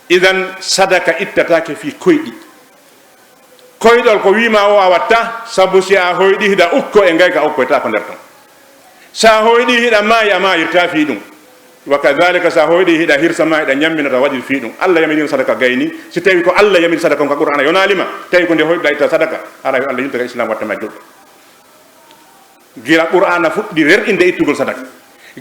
Idan sadaka ittataake fii koyɗi. Koyɗol ko wiima o a watta, sabu si a hoyɗi hiɗa ukko e ngayka a ukkoytaako nder ton. Si a hoyɗi hiɗa maayi a maayirtaa fii ɗum. Wa kadhalika si a hoyɗi hiɗa hirsa ma hiɗa ñammina ta waɗir fii ɗum. Allah yamiri sadaka gayni, si tawi ko Allah yamiri sadaka on ka Qur'aana yonaali ma, tawi ko nde hoyɗuɗa itta sadaka, haray Allah yilta ka Islam watta ma julɗo. Gila Qur'aana fuɗɗi rerɗinde ittugol sadaka.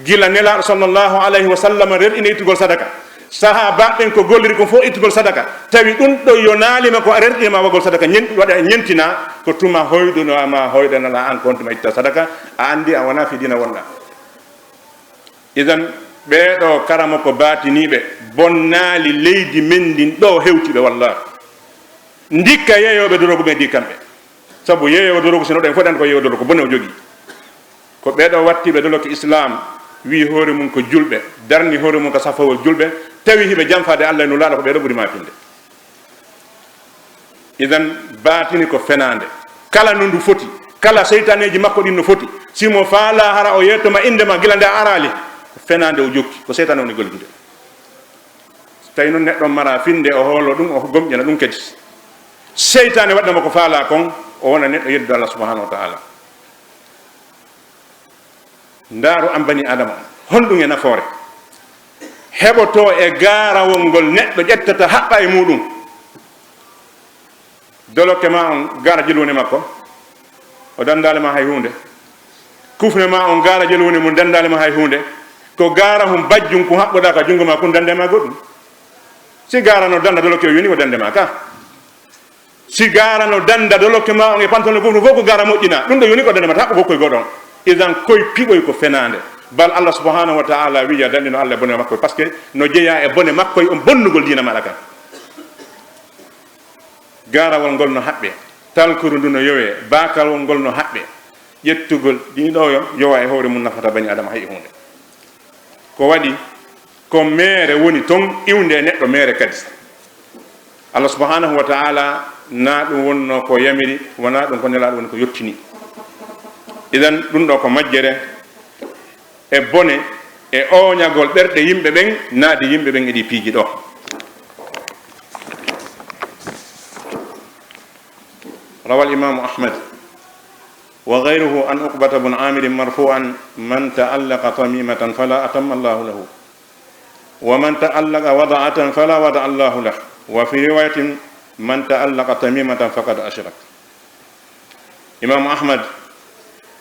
Gila Nelaaɗo sallallahu alayhi wa sallam rerɗinde ittugol sadaka. Sahaabaaɓe ɓen ko golliri kon fof ittugol sadaka. Tawi ɗum ɗo yonaali ma ko a rerɗinii ma waɗgol sadaka, ñen-, waɗa ñentina ko tuma hoyɗuno ma hoyɗanala an ko on tuma itta sadaka, a anndi a wonaa fii diina wonɗaa. Idan, ɓee ɗoo karamoko baatiniiɓe bonnaali leydi men ndin ɗoo hewti ɓe, wallah. Ndikka yeeyooɓe dorogu ɓe ndi kamɓe. Sabu yeeyoowo dorogu, si no ɗen fof ɗen ko yeeyoowo dorogu, ko bone o jogii. Ko ɓee ɗoo wattiiɓe doloke Islam, wi'i hoore mum ko julɓe, darni hoore mum ko safowol julɓe, tawi hiɓe janfaade Allah e Nulaaɗo, ko ɓee ɗoo ɓuri maa finde. Idan, baatini ko fenaande. Kala no ndu foti, kala seytaneeji makko ɗin no foti, si mo faalaa hara o yeetoma innde ma gila nde a araali, ko fenaande o jokki, ko seytaane woni gollidude. Tawi noon neɗɗo on mara finde, o hoolo ɗum, o gomƴana ɗum kadi. Seytaane waɗna mo ko faalaa kon, o wona neɗɗo yedduɗo Allah subhanahu wa ta'ala. Ndaaru an bani Adama on, honɗum e nafoore heɓotoo e gaarawol ngol neɗɗo ƴettata haɓɓa e muuɗum? Doloke ma on gaara jelu woni makko, o dandaali ma hay huunde. Kufne ma on gaara jelu woni mum, dandaali ma hay huunde. Ko gaara hum bajjum kun haɓɓoɗaa ka junngo ma kun dande ma goɗɗum. Si gaara no danda doloke o yoni ko dande ma ka. Si gaara no danda doloke ma on e pantalon kufne fof ko gaara moƴƴina. Ɗum ɗo yoni ko dande ma ta haɓɓo bokkoy goɗɗon. Idan koy piɓoy ko fenaande. Bal Allah subhanahu wa ta'ala wiya dandino Allah e bone makko, parce que no jeyaa e bone makko e on bonnugol diina maɗa kan. Gaarawol ngol no haɓɓee, talkuru ndu no yowee, baakalwol ngol no haɓɓee. Ƴettugol ɗiɗo yo yowa e hoore mum nafata bani Adama hay e huunde. Ko waɗi ko meere woni ton iwnde e neɗɗo meere kadi. Allah subhanahu wa ta'ala na ɗum wonno ko yamiri, wona ɗum ko Nelaaɗo woni ko yottini. Idan ɗum ɗo ko majjere e bone e ooñagol ɓerɗe yimɓe ɓen, naadi yimɓe ɓen e ɗi piiji ɗo. روى الإمام أحمد وغيره عن عقبة بن عامر مرفوعا: "من تعلق تميمة فلا أتم الله له، ومن تعلق وضعة فلا وضع الله له." Wa fi riwayatin, "Man ta'allaqa tamimatan faqad ashrak." Imaamu Ahmad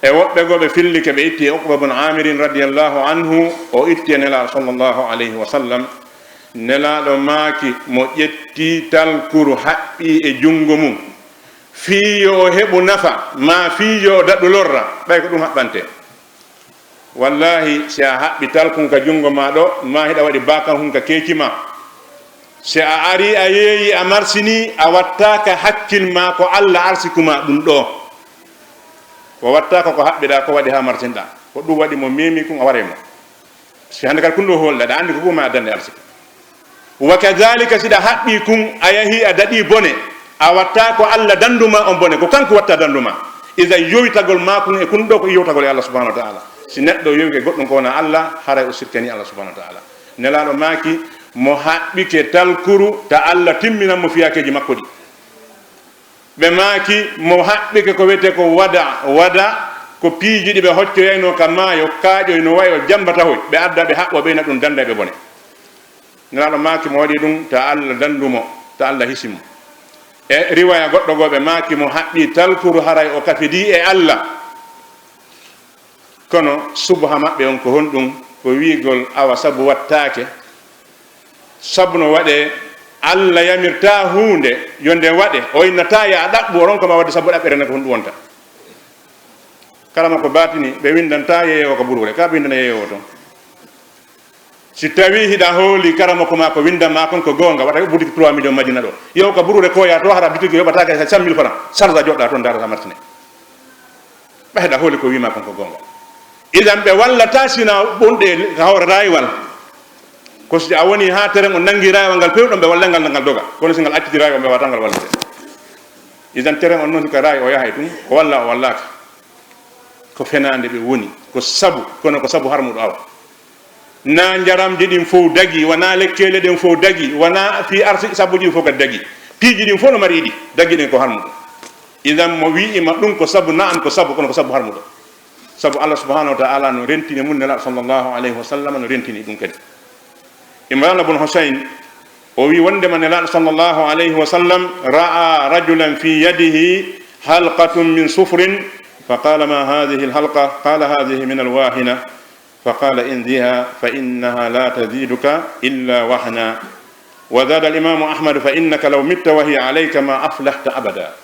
e woɓɓe goo ɓe fillike, ɓe itti e Uqba bun Aamirin radiyallahu anhu, o itti e Nelaaɗo sallallahu alayhi wa sallam. Nelaaɗo maaki, mo ƴetti talkuru haɓɓi e junngo mum, fii yo o heɓu nafa, maa fii yo o daɗu lorra, ɓay ko ɗum haɓɓante. Wallaahi, si a haɓɓi talkun ka junngo maa ɗo, maa hiɗa waɗi baakan hun ka keeci maa. Si a arii a yeeyi a marsinii, a wattaaka hakkil maa ko Alla arsiku maa ɗum ɗoo. Ko wattaaka ko haɓɓiɗaa ko waɗi haa marsinɗaa. Ko ɗum waɗi mo meemi kun a waray mo. Si hannde kadi kun ɗoo hoolɗaa, ɗa anndi ko kuma a dande arsiku. Wa kadhalika, si ɗa haɓɓii kun, a yahii a daɗii bone, a wattaa ko Alla dandu maa on bone, ko kanko watta dandu maa. Idan yowitagol maa kun e kun ɗoo ko yowtagol e Alla subhanahu wa ta'ala. Si neɗɗo yowike goɗɗum ko wonaa Alla, haray o sirkanii Alla subhanahu wa ta'ala. Nelaaɗo maaki, mo haɓɓike talkuru ta Alla timminan mo fiyaakeeji makko ɗi. Ɓe maaki, mo haɓɓike ko wiyetee ko wada, wada ko piiji ɗi ɓe hoccoyaynoo ka maayo, kaaƴoy no wayi o jambata hoy, ɓe adda ɓe haɓɓoo ɓeyna ɗum danda ɓe bone. Nelaaɗo maaki mo waɗi ɗum ta Alla dandu mo, ta Alla hisi mo. E riwaya goɗɗo goo ɓe maaki mo haɓɓi talkuru haray o kafidii e Alla. Kono subha maɓɓe on ko honɗum? Ko wi'igol awa sabu wattaake, sabu no waɗee Alla yamirtaa huunde yo nde waɗe, o innataa yo a ɗaɓɓu, o ronka ma waɗde sabu ɗaɓɓere nde ko honɗum wonta. Kala ma ko baatini, ɓe winndantaa yeeyoowo ka buruure, ka ɓe winndana yeeyoowo ton. Si tawii hiɗa hooli karamoko maa ko winndan maa kon ko goonga, wata yoɓ butiki trois millions Madina ɗo. Yow ka buruure ko yaa to hara bitiki yoɓataake cent mille francs. Sarza joɗɗa toon ndaarata martine. Ɓe hiɗa hooli ko wiima kon ko goonga. Idan ɓe wallataa sina ɓonɗe ka hoore raaywal. Ko si a woni haa teren on nanngi raaywal ngal pewɗon ɓe wallay ngal ngal doga. Kono si ngal acciti raaywal ɓe wataa ngal wallete. Idan teren on noon hika raay o yahay tun, o walla o wallaaka. Ko fenaande ɓe woni, ko sabu, kono ko sabu harmuɗo awa. Na njaramji ɗin fow dagi, wona lekkeele ɗen fow dagi, wona fii arsi sabuji fow kadi dagi. Piiji ɗin fow no mari iɗi, dagi ɗen ko harmuɗo. Idan mo wi'ima ɗum ko sabu, na'am ko sabu, kono ko sabu harmuɗo. Sabu Allah subhanahu wa ta'ala no rentini mun, Nelaaɗo sallallahu alayhi wa sallam no rentini ɗum kadi. Imran ibn Husayn, o wi wondema Nelaaɗo sallallahu alayhi wa sallam ra'a rajulan fi yadihi halqatun min sufrin, fa qala, "Ma hadhihi alhalqa?" Qala, "Hadhihi min alwahina." Fa qala, "Inziha fa innaha la taziduka illa wahna." Wa zada al-Imamu Ahmad, "Fa innaka law mitta wa hiya alayka ma aflahta abada."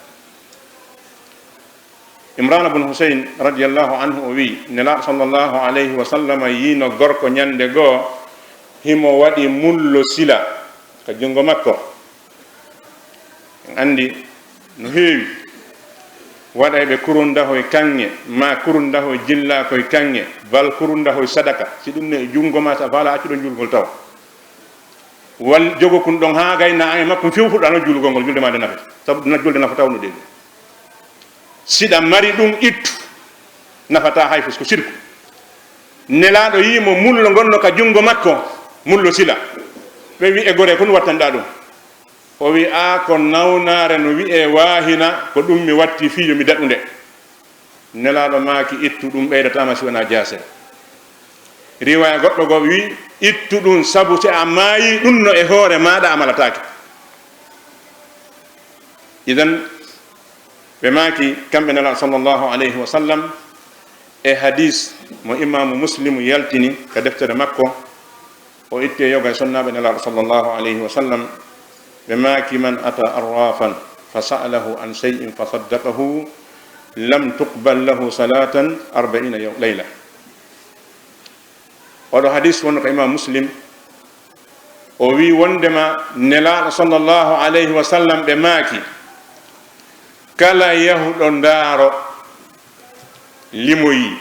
Imran bun Husayn radiyallahu anhu o wi, Nelaaɗo sallallahu alayhi wa sallam yiino gorko ñande goo, himo waɗi mullo sila ka junngo makko. En anndi no heewi waɗayɓe kurundahoy kaŋŋe, maa kurundahoy jillaakoy kaŋŋe, bal kurundahoy sadaka. Si ɗum ne e junngo maa, sa faala accu ɗon juulgol taw. Wal jogo kun ɗon haa gayna an e makko few fuɗɗa no juulgol ngol, julde maa nde nafata. Sabu na julde nafata wonu ɗe ɗum. Siɗa mari ɗum, ittu. Nafataa hay fus, ko sirku. Nelaaɗo yii mo mullo ngonno ka junngo makko, mullo sila. Ɓe wi e gore kon wattanɗaa ɗum. O wi, "Aa, ko nawnaare no wi'ee waahina, ko ɗum mi watti fii yo mi daɗu nde." Nelaaɗo maaki, "Ittu ɗum, ɓeydataama si wonaa jaasere." Riwaaya goɗɗo goo wi, "Ittu ɗum, sabu si a maayii ɗum no e hoore maaɗa a malataake." Idan, ɓe maaki, kamɓe Nelaaɗo sallallahu alayhi wa sallam, e hadis mo Imaamu Muslim yaltini ka deftere makko, o itti e yoga e sonnaaɓe Nelaaɗo sallallahu alayhi wa sallam, ɓe maaki, "Man ata arrafan fa sa'alahu an shay'in fa saddaqahu, lam tuqbal lahu salatan arba'ina yaw-, layla." Oɗo hadis wonno ko Imam Muslim, o wi wondema Nelaaɗo sallallahu alayhi wa sallam ɓe maaki, kala yahuɗo ndaaro limoyi,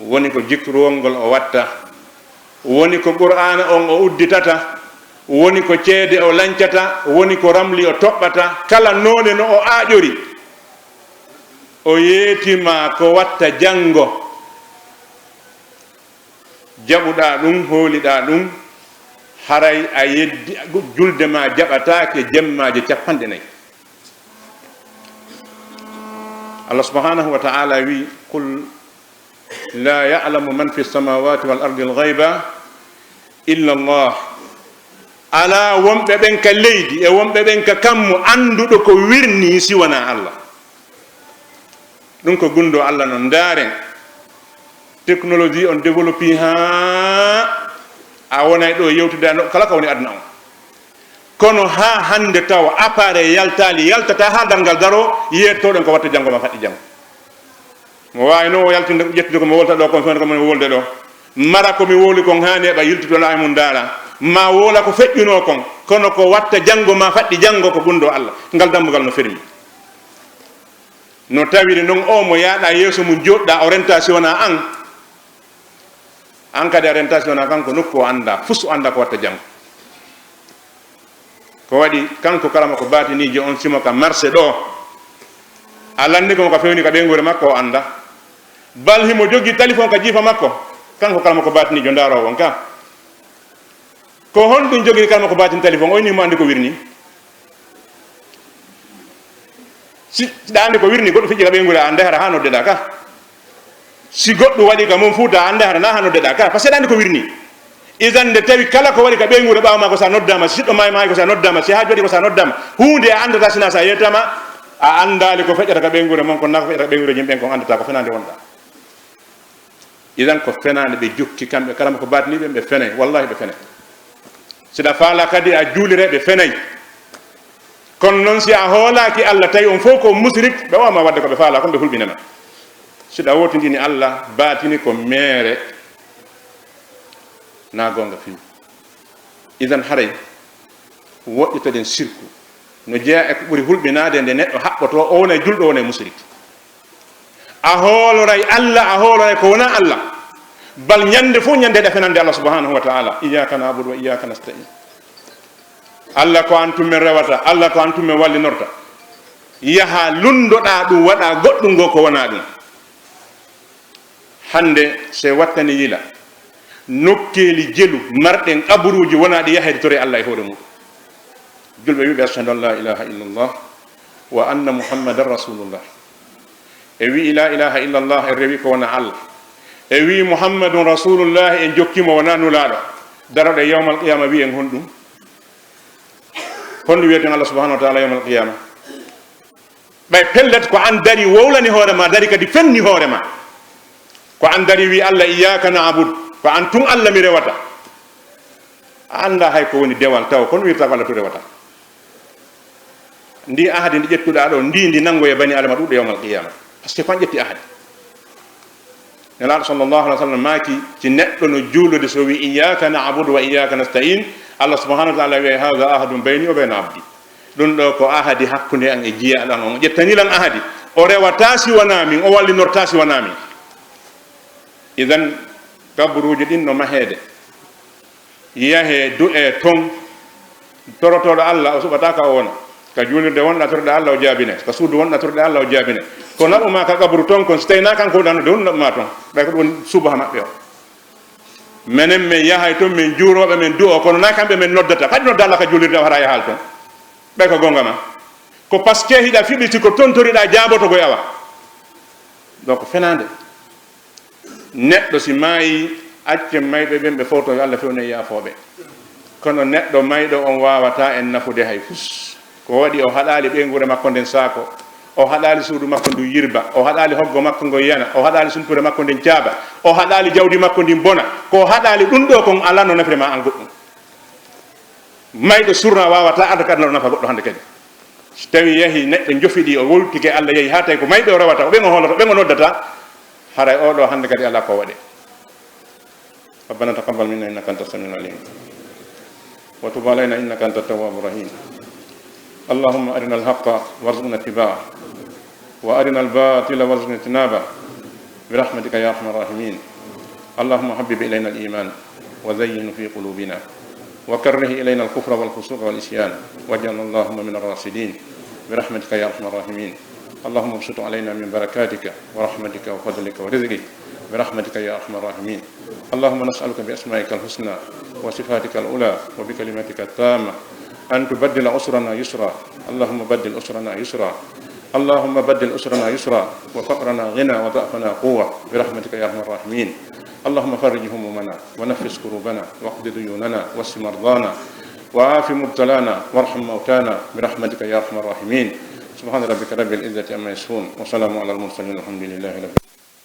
woni ko jikrowol ngol o watta, woni ko Qur'aana on o udditata, woni ko ceede o lancata, woni ko ramli o toɓɓata, kala noone no o aaƴori, o yeetima ko watta janngo. Jaɓuɗaa ɗum, hooliɗaa ɗum, haray a yeddi, julde maa jaɓataake jemmaaje capanɗe nayi. Allah subhanahu wa ta'ala wi, "Qul la ya'lamu man fi samawati wal ardi al-ghayba illa Allah." Alaa wonɓe ɓen ka leydi e wonɓe ɓen ka kammu annduɗo ko wirnii si wanaa Allah. Ɗum ko gunndoo Allah non. Ndaaren, technologie on développé haa a wonay ɗo yewtude no kala ka woni aduna on. Kono haa hannde tawa appareil yaltaali, yaltataa haa darngal daroo, yettooɗen ko watta janngo maa faɗɗi janngo. Mo waawi noon o yaltinde, ƴettude ko mi wolta ɗo kon, fewndo ko mi wolde ɗo. Mara ko mi wowli kon haa neeɓa, yiltitoɗaa e mum ndaara. Ma wowla ko feƴƴunoo kon, kono ko watta janngo maa faɗɗi janngo ko gunndoo Allah. Ngal dambugal no fermi. No tawiri noon o mo yaaɗa yeeso mum jooɗɗa orientation wonaa an. An kadi orientation wonaa kanko nokku o annda, fus o annda ko watta janngo. Ko waɗi kanko kala mo ko baatiniijo on simo ka marché ɗo, a lanndi ko mo ka fewni ka ɓeynguure makko o annda. Bal himo jogii téléphone ka jiifa makko, kanko kala mo ko baatiniijo ndaaroowo on ka. Ko honɗum jogiri kala mo ko baatin téléphone o, ini mo anndi ko wirni. Si, si ɗa anndi ko wirni, goɗɗo fiƴƴi ka ɓeynguure, a annday hara haa noddeɗaa ka. Si goɗɗum waɗi ka mum fuuta, a annday hara na haa noddeɗaa ka. Parce que ɗa anndi ko wirni. Idan nde tawi kala ko waɗi ka ɓeynguure ɓaawo maa ko sa noddaama, si siɗɗo maayi maayi ko sa noddaama, si haaju waɗi ko sa noddaama, huunde a anndata sina sa yettaama, a anndaali ko feƴƴata ka ɓeynguure mon kon, na ko feƴƴata ka ɓeynguure jimɓen kon, anndata ko fenaande wonɗa. Idan ko fenaande ɓe jokki kamɓe kala mo ko baatini ɓen, ɓe fenay. Wallahi ɓe fenay. Si ɗa faala kadi a juulire, ɓe fenay. Kono noon si a hoolaaki Allah tawi on fof ko musrik, ɓe wawma wadde ko ɓe faala kon, ɓe hulɓinema. Si ɗa wootindini Allah, baatini ko meere, na goonga fii. Idan haray woɗɗitoɗen sirku. No jeyaa e ko ɓuri hulɓinaade nde neɗɗo haɓɓotoo, o wonay julɗo, o wonay musrik. A hooloray Allah, a hooloray ko wonaa Allah. Bal ñande fof ñande ɗa fenande Allah subhanahu wa ta'ala. Iyyaka na'budu wa iyyaka nasta'in. Allah ko an tun men rewata, Allah ko an tun men wallinorta. Yaha lunndoɗaa ɗum, waɗa goɗɗum ngo ko wonaa ɗum. Hannde, se wattani yila, nokkeeli jelu marɗen qaburuuji wonaa ɗi yaheede toree Allah e hoore muɗum. Julɓe wiɓe, "Ashhadu an la ilaha illallah wa anna Muhammadan rasulullah." E wi'i, "La ilaha illallah," e rewi ko wonaa Allah. E wi'i, "Muhammadun rasulullah," en jokki mo wonaa nulaaɗo. Daroɗe yawmal qiyama wi'en honɗum? Honɗum wiyeten Allah subhanahu wa ta'ala yawmal qiyama? Ɓay pellet ko an dari wowlani hoore ma, dari kadi fenni hoore ma. Ko an dari wi Allah, "Iyyaka na'bud," ko an tun Allah mi rewata. A annda hay ko woni dewal taw, kono wirta ko Allah tun rewata. Ndi ahadi ndi ƴettuɗa ɗo, ndi, ndi nangoye bani Adama ɗuuɗo yawmal qiyama. Parce que ko an ƴetti ahadi. Nelaaɗo sallallahu alaihi wa sallam maaki, si neɗɗo no juulude, so wi, "Iyyaka na'budu wa iyyaka nasta'in," Allah subhanahu wa ta'ala wi'ay, "Hadha ahadun bayni wa bayna abdi." Ɗum ɗo ko ahadi hakkunde an e jiyaaɗo an on. O ƴettani lan ahadi. O rewata si wonaa min, o wallinorta si wonaa min. Idan, kaburuuji ɗin no maheede. Yahee, du'ee ton. Torotooɗo Allah, o suɓataa ka o wona. Ka juulirde wonɗa, torɗa Allah, o jaabine. Ka suudu wonɗa, torɗa Allah, o jaabine. Ko naɓu ma ka kaburu ton kon, si tawi na kanko woni andude, woni naɓu ma ton. Ɓay ko ɗum woni subaha maɓɓe o. Menen men yahay ton, men juurooɓe, men du'oo, kono na kamɓe men noddata. Kadi nodda Allah ka juulirde, o hara yahaali ton. Ɓay ko gonga ma. Ko parce que hiɗa fiɓiti ko tontoriɗa jaaboto ko yawa. Donc fenaande. Neɗɗo si maayi, accen mayɓe ɓen ɓe fowto, yo Allah fewnu en yaafooɓe. Kono neɗɗo mayɗo on waawataa en nafude hay fus. Ko waɗi o haɗaali ɓeynguure makko nden saako, o haɗaali suudu makko ndun yirba, o haɗaali hoggo makko ngon yana, o haɗaali sulture makko nden caaba, o haɗaali jawdi makko ndin bona. Ko o haɗaali ɗum ɗoo kon alaa no nafire ma an goɗɗum. Mayɗo surna waawataa arde ka aduna o nafa goɗɗo hannde kadi. Si tawi yahi neɗɗo jofiɗi, o wowlitike Allah, yahi haa tawi ko mayɓe o rewata, o ɓen o hoolata, o ɓen o noddata, haray oo ɗoo hannde kadi alaa ko waɗee. ربنا تقبل منا إنك أنت السميع العليم وتب علينا إنك أنت التواب الرحيم. اللهم أرنا الحق وارزقنا اتباعه وأرنا الباطل وارزقنا اجتنابه برحمتك يا أرحم الراحمين. اللهم حبب إلينا الإيمان وزينه في قلوبنا وكره إلينا الكفر والفسوق والعصيان واجعلنا اللهم من الراشدين برحمتك يا أرحم الراحمين. اللهم ابسط علينا من بركاتك ورحمتك وفضلك ورزقك برحمتك يا أرحم الراحمين. اللهم نسألك بأسمائك الحسنى وصفاتك العلى وبكلمتك التامة أن تبدل عسرنا يسرا. اللهم بدل عسرنا يسرا. اللهم بدل عسرنا يسرا وفقرنا غنى وضعفنا قوة برحمتك يا أرحم الراحمين. اللهم فرج همومنا ونفس كروبنا واقض ديوننا واشف مرضانا وعاف مبتلانا وارحم موتانا برحمتك يا أرحم الراحمين. سبحان ربك رب العزة عما يصفون، وسلام على المرسلين، والحمد لله رب العالمين.